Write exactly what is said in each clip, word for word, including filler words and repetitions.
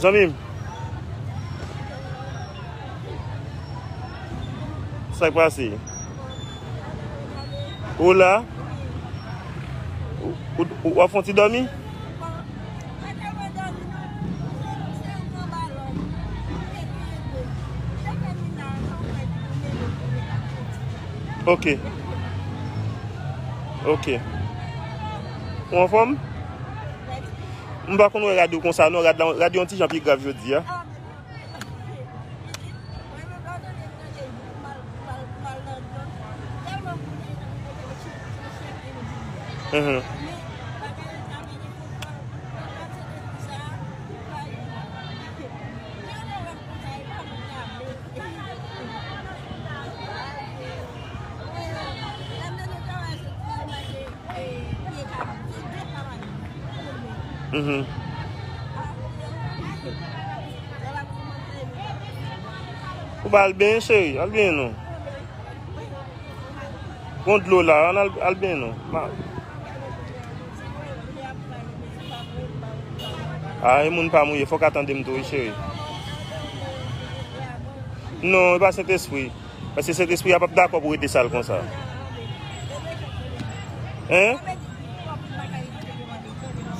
Zanmi m, sa k pase? Ou la? Ou, ou, ou ap fè yon ti dòmi? Ok. Ok. Ou anfòm? M pa konn wè rad ou konsa non, rad la, rad yon ti jan pi grav jodi a. Mhm. Mhm. Ou pa al benyen, cheri? Al benyen non. Gon dlo la, ann al, al benyen non. Ma- Ah, e moun pa mouye, fòk atande m tou, wi, cheri. Non, e pa Sentespri. Paske Sentespri a p ap dakò pou rete sal konsa. Hein?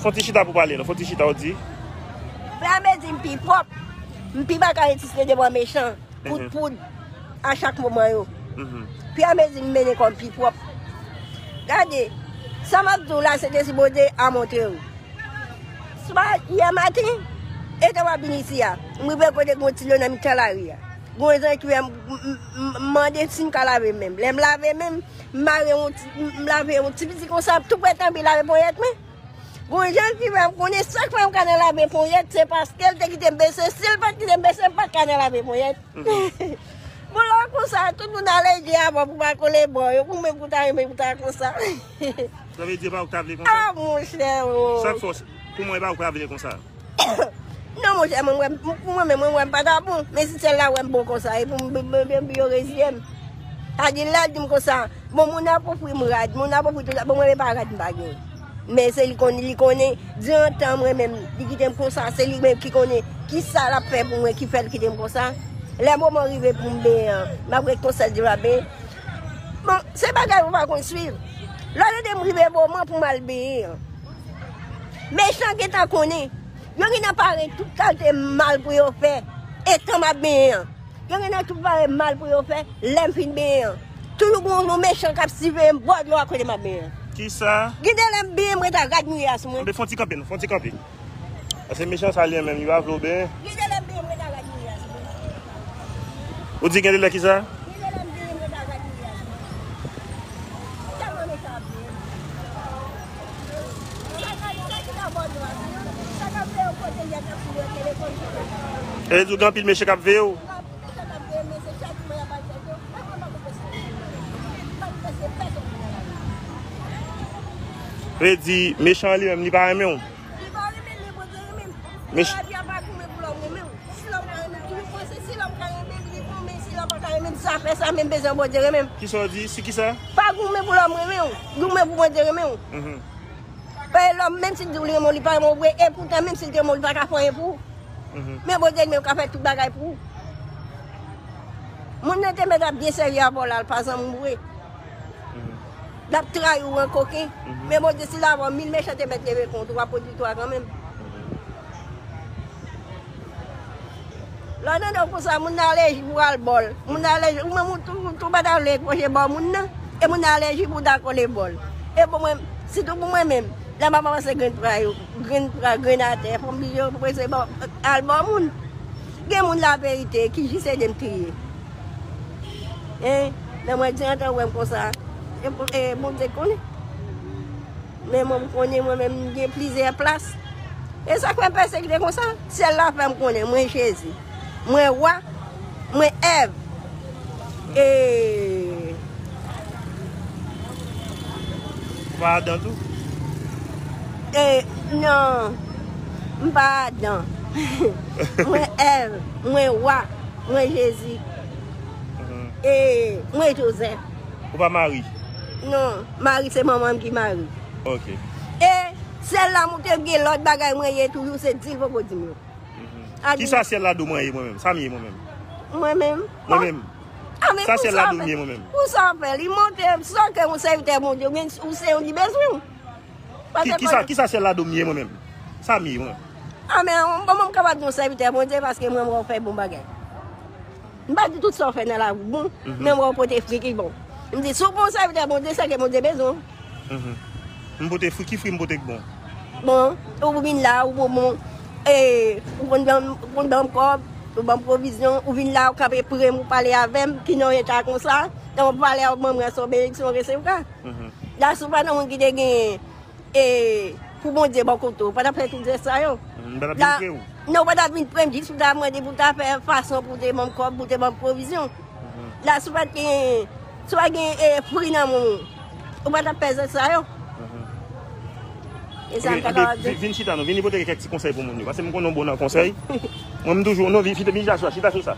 Fon ti chita pou pale, non. Fon ti chita, ou di. Frè m di m pi pwòp. M pi pa ka reziste devan mechan. Kout poud a chak moman yo. Pi a mezi m mennen kò m pi pwòp. Gade, sa m ap di w la, se te si Bondye a montre w. Swa yè maten, etan m ap vin isi a, m rive kote gon ti dlo nan mitan lari a. Gon jan ki wè m, m, m, m mande si m ka lave men m. Lè m lave men m, m mare yon ti, m, m lave yon ti piti konsa, tou prè tanbri lave ponyèt mwen. Gon jan ki fè m konnen sa k fè m ka nan lave ponyèt, se paske l te kite m bese. Si l pa t kite m bese, m pa t ka nan lave ponyèt. Bon, lè w konsa, tout moun ale di avan pou pa kole bò yo, pou menm pou ta renmen pou ta konsa. Sa vle di e pa ou k ta vle konsa? Ah, monchè, oh. Sa k fè w, kouman e pa ou k ta vle konsa? Non, monchè, mwen, mwen, pou mwen menm, mwen, mwen pa ta bon. Men si syèl la wè m bon konsa, e pou m, m, m, m, yo reziye m. Sa di, lè l di m konsa, bon, moun ap ofri m rad, moun ap ofri tout sa, bon, mwen, e pa rad m pa gen. Men se li konn, li konnen, diran tan mwen menm, li kite m konsa, se li menm ki konnen kisa l ap fè pou mwen, ki fè l kite m konsa. Lè moman rive pou m benyen an, m ap ret konsa, l di m ap benyen. Bon, se bagay ou pa konn swiv. Lè w tande m rive moman pou m al benyen an, mechan gentan konnen. Yo gentan pare tout kalite mal pou yo fè, etan m ap benyen an. Yo gentan tou pare mal pou yo fè, lè m fin benyen an. Toujou gon yon mechan k ap siveye m bò dlo a kote m ap benyen an. Kisa? Gen de lè m benyen, m ret a rad m ye a sou mwen. Anben, fon ti kanpe non, fon ti kanpe. Paske mechan sa li menm, li pa vle w benyen. Gen de lè m benyen, m ret a rad m ye a sou mwen. Ou di gen de lè kisa? Gen de lè m benyen, m ret a rad m ye a sou mwen. Tèlman mechan ap benyen m. Sa k ap, sa k ap fè yo kote yèt ap sou yo telefòn sou yo. E di w gen anpil mechan k ap veye w? Vle di, mechan an li menm, li pa renmen w. Li pa renmen m, men Bondye renmen m. Mech- Lavi a pa goumen pou lòm renmen w. Si lòm ka renmen m, toujou panse si lòm ka renmen m, li goumen, si lòm pa ka renmen m, sa fè sa, men m bezwen Bondye renmen m. Kisa w di? Si kisa? Pa goumen pou lòm renmen w, goumen pou Bondye renmen w. Mhm. Paske lòm, menm si l di w li renmen w, li pa renmen w vre, e poutan, menm si l te renmen w, li pa ka fè anyen pou ou. Mhm. Men Bondye li menm ka fè tout bagay pou ou. Moun nan te mèt ap byen sèvi avè w la, l pa zanmi w vre. Mhm. L ap trayi w an koken. Mhm. Men Bondye, si l avè w, mil mechan te mèt leve kont ou, w ap pran viktwa kanmenm. Lè w tande w konsa, moun nan alèji pou al bò l. Moun nan alèji, ou menm ou tou, ou tou pa ta vle pwoche bò moun nan. E moun nan alèji pou ta kole bò l. E pou mwen, sitou pou mwen menm, lè m ap avanse grenn pra yo, grenn pra, grenn atè, fò m blije prese bò, al bò moun. Gen moun laverite ki jis ede m kriye. Hein? Lè mwen di antan wè m konsa, e, e Bondye konnen. Men mwen, m konnen mwen menm, m gen plizyè plas. E sa k fè m pèsekite konsa? Syèl la fè m konnen mwen Jezi. Mwen wa, mwen Èv. E. Ou pa Adan tou? E, non. M pa Adan. Mwen Èv, mwen wa, mwen Jezi. Mhm. E, mwen Jozèf. Ou pa Mari? Non, Mari se manman m ki Mari. Ok. E sèl la m te gen lòt bagay mwen ye toujou, se di l poko di m yo. Mhm. Kisa syèl la di w mwen ye mwen menm? Sa m ye mwen menm? Mwen menm? Mwen menm. Sa syèl la di w m ye mwen menm? Pou sa w fè, li monte, sa w kè yon sèvitè Bondye, oubyen ou se yon li bezwen w. Kisa, kisa syèl la di w m ye mwen menm? Sa m ye mwen menm? A, men, bon, mwen m kapab di yon sèvitè Bondye paske mwen, mwen fè bon bagay. M pa di tout sa w fè nan lavi bon, men mwen pote fwi ki bon. M di, si w bon sèvitè Bondye, se ke Bondye bezwen w. M pote fwi, ki fwi m pote k bon? Bon, ou vin la, ou bon, bon, e, ou konn ban m, ou konn ban m kòb, ou ban m pwovizyon, ou vin la, ou kanpe pre m, ou pale avè m, ki nan yon eta konsa, lè w pale avè mwen, mwen se yon benediksyon w resevwa. La, si w pa nan moun ki te gen, e, pou Bondye bò kote w, ou pa t ap fè tout jès sa yo. M pa t ap vin pre w. Non, ou pa t ap vin pre m, jis ou ta mande pou ta fè fason pou te ban m kòb, pou te ban m pwovizyon. La, si w pa t gen, si w pa t gen, e, fwi nan moun ou, ou pa t ap fè jès sa yo. E sa m ta kapab di. Vin chita non, vin pote kèk ti konsèy pou moun yo. Paske m konnen w bon nan konsèy. Mwen, m toujou, non, vin, vin, vin chita sou sa, chita sou sa.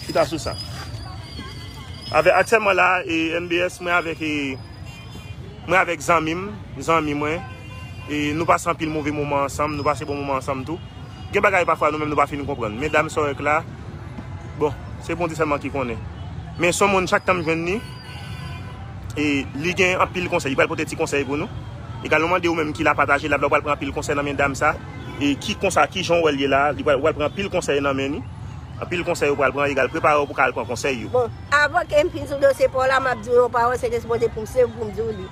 Chita sou sa. Avè, aktyèlman la, e, M B S, mwen avèk, e, mwen avèk zanmi m, zanmi mwen. E nou pase anpil move moman ansanm, nou pase bon moman ansanm tou. Gen bagay pafwa nou menm nou pa fin konprann. Men dam sa w wè k la, bon, se Bondye sèlman ki konnen. Men se yon moun chak tan m jwenn li, e li gen anpil konsèy. Li pral pote ti konsèy pou nou. Egal, nou mande ou menm ki la pataje, l ap la ou pral pran anpil konsèy nan men dam sa. E ki konsa, ki jan w wè l ye la, li pral, ou pral pran anpil konsèy nan men li. Anpil konsèy ou pral pran, egal, prepare w pou ka al pran konsèy yo. Bon, avan ke m fin sou dosye pa w la, m ap di w yon pawòl, se Lespri Bondye pouse m pou m di w li.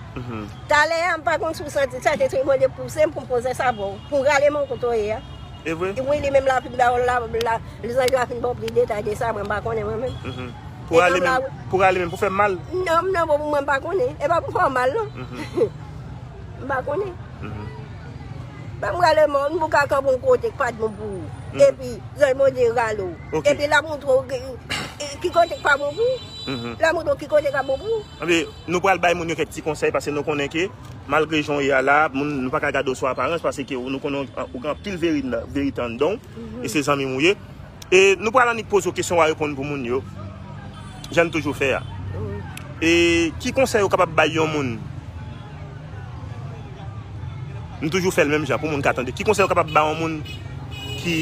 Talè a, m pa konn si w santi sa, se Lespri Bondye pouse m pou m poze sa ba w, pou m rale men w kote w ye a. E vre? Wi, li menm la fin ba w la, la, lezanj la fin ba w plis detay de sa, mwen m pa konnen mwen menm. Pou rale menm, pou rale menm, pou fè m mal? Non, non, bon, pou mwen m pa konnen. E pa pou fè w mal, non. M pa konnen. Ban m rale men w, m pou ka kanpe yon kote k pa t bon pou ou. Epi, zanj Bondye rale w. Epi, l ap montre w ki, ki kote k pa bon pou ou. L ap montre w ki kote k ap bon pou ou. Anben, nou pral bay moun yo kèk ti konsèy, paske nou konnen ke, malgre jan w ye a la, moun, nou pa ka gade w sou aparans, paske nou konnen w, ou gen anpil veri-, verite anndan w, e se zanmi m ou ye. E nou pral annik poze w kesyon, w a reponn pou moun yo, jan n toujou fè a. E ki konsèy ou kapab bay yon moun? M toujou fè l menm jan pou moun ka tande. Ki konsèy ou kapab bay yon moun ki...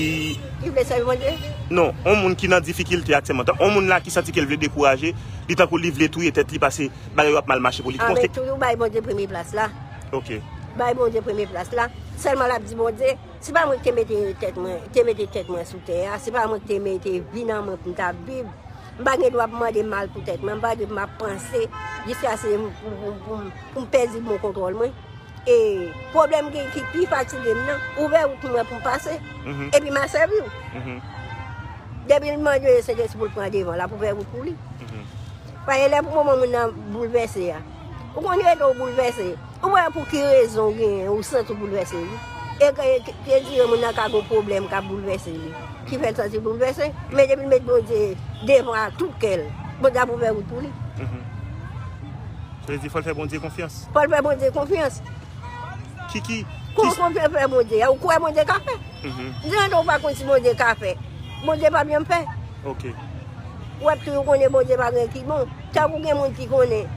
Ki vle sèvi Bondye? Non, yon moun ki nan difikilte aktyèlman. Yon moun la ki santi ke l vle dekouraje, li tankou li vle touye tèt li paske bagay yo ap mal mache pou li. Ki konsèy? Anben, toujou bay Bondye premye plas la. Ok. Bay Bondye premye plas la. Sèlman l ap di Bondye, se pa mwen ki te mete tèt mwen, te mete tèt mwen sou tè a, se pa mwen ki te mete vi nan mwen pou m ta viv. M pa gen dwa pou mande mal pou tèt mwen, m pa gen dwa pou m ap panse jiskaske m, pou, pou, pou, pou m pèdi bon kontwòl mwen. E pwoblèm ki, ki pi fatige m nan, ouvè wout pou mwen pou m pase, epi m a sèvi w. Depi l mande Sentespri pou l pran devan, l ap ouvè wout pou li. Paske lè pou moman moun nan boulvèse a, ou konn rete w boulvèse. Ou wè pou ki rezon ou genyen, ou santi w boulvèse wi. E ke, ke, ke dire moun nan ka gen pwoblèm k ap boulvèse li, ki fè l santi l boulvèse. Men depi l met Bondye devan ak tout kè l, Bondye ap ouvè wout pou li. Sa vle di fò l fè Bondye konfyans. Fò l fè Bondye konfyans. Kiki. Kon, ki konfyans fè Bondye a, ou kwè Bondye ka fè? Jan ou pa konn si Bondye ka fè, Bondye p ap janm fè. Ok. W ap toujou konnen Bondye pa gen ki bon. Tankou gen moun ki konnen,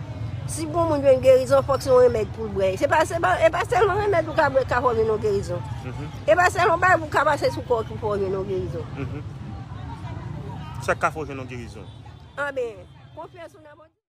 si pou moun jwenn gerizon, fòk se yon remèd pou l bwè. Se pa, se pa, e pa sèlman remèd ou ka bwè k ka fè w jwenn yon gerizon. E pa sèlman bagay ou ka pase sou kò w ki fè w jwenn yon gerizon. Sa k ka fè w jwenn yon gerizon? Anben, konfyans ou nan Bondye.